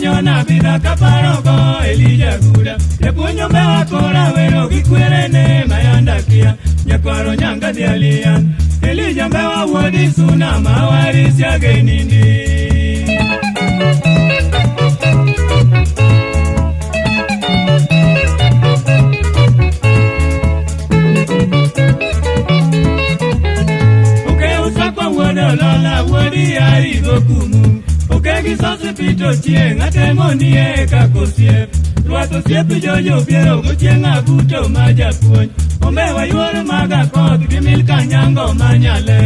Anyona bidha kaparogo Elija Guda. Japuonj ombewa kora wero gi kwerene mayandakia. Nyakwaro nyanga dhialian. Elija mbewa wuod Suna mawarisia genindi. Oke usakwa wuod Olola wuod Yari gokumu. Oke gi sosi pito chieng' atemo nie kakosiep. Rwath osiep jojo piero gochieng' abuto ma japuonj. Omewa yuor mag akoth gi Milka Nyango manyale.